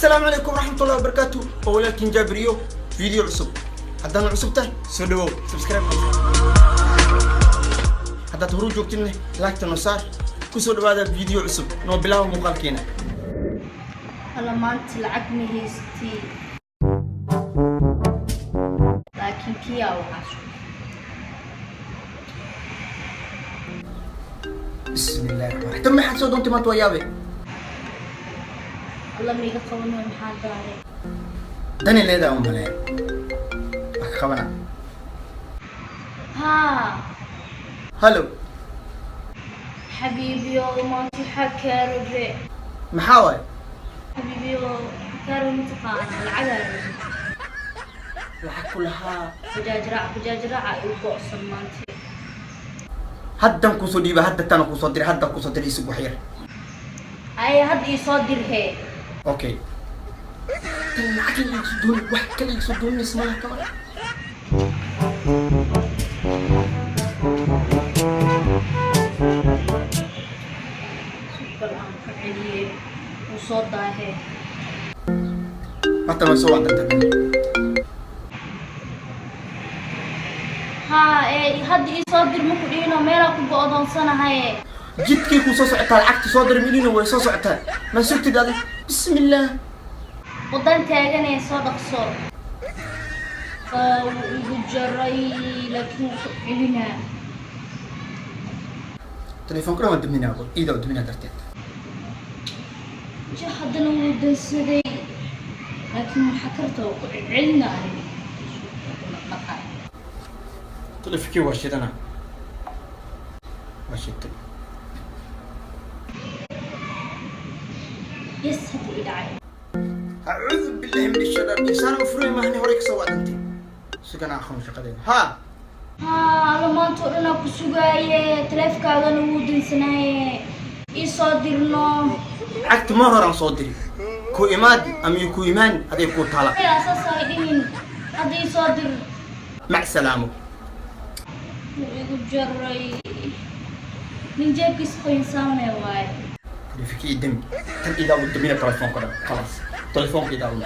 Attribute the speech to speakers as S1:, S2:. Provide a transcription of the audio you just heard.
S1: Asalaamu calaykum waraxmatullahi wabarakaatu. Oo walaalkiin Jaabiriyo, video cusub. Haddaad cusub tahay, soo dhawow, subscribe. Haddaad horu joogtidna, like-ta noo saar. Kusoo dhawaada video cusub. Noo bilaaba muuqaalkeena.
S2: Alla, maanta lacag ma haystii, laakiin kiyaa waxaas.
S1: Bismi illahi raxmaan. Tan maxaad soo doontay maanta? Waa yaabe.
S2: Alla, miiga qabanayo? Maxaa daaray?
S1: Dani leedaa u maleeya, wax ka qabana.
S2: Haa.
S1: Hallo.
S2: Xabiibiyo, maanta waxaa kaa rabe.
S1: Maxaa waaye?
S2: Xabiibiyo, waxaa kaa rabe, mataqaanaa, lacagaa rabe.
S1: Lacag ku lahaa?
S2: Bajaaj raac, bajaaj raaca igu go'san maanta.
S1: Haddan kuusoo dhiiba, hadda tana kuusoo diray, hadda kuusoo diray, isig wax yar.
S2: Ay, hadda ii soo dir hee.
S1: Okay, tan lacag la igsoo dooni, wax kale igsoo doonaysa malaha kaban.
S2: Bal aan ku celiyey, wuu soo daahee.
S1: Hata ma soo wacdanta?
S2: Haa, ee hadda ii soo dir ma ku dhihino? Meelaa ku go'doonsanahaye.
S1: Jidkii kuu soo socotaa, lacagta soo diray milina way soo socotaa. Ma sugtid adi? Bismillaah.
S2: Wadan taaganee, soo dhaqso. Waa wuu igu jaray, laakiin wuu ku celinaa.
S1: Telefoonka dhan waan daminaa, iidaa daminaa darteed.
S2: Ja, haddana wuu dansaday, laakiin waxaa karta waa ku celcelina aniga.
S1: Telefonkii waa shidana, waa shitay.
S2: Yes, hadda ii dhacay.
S1: Acuudu billahi min ashaytaan. Insaan u furay maahni, horey kasoo wacdantay. Sugana aqoon shaqadeeda haa.
S2: Haa, alla, maanta oo dhan aa ku sugaaye, taleefkaagana wuu dansanaaye. Ii soo dirno.
S1: Lacagta mar horaan soo diri. Ku imaadi ama ku imaan, aday kuu taala.
S2: Ayaa saas ay dhihin, hadda ii soo dir.
S1: Mac salaamo.
S2: Wuu igu jaray. Nin jeebkiisa qoyansaamaya waaye.
S1: Telefonkii dami, tan idaa u damina telefoonka dhan. Khalaas, telefoonka idaa u.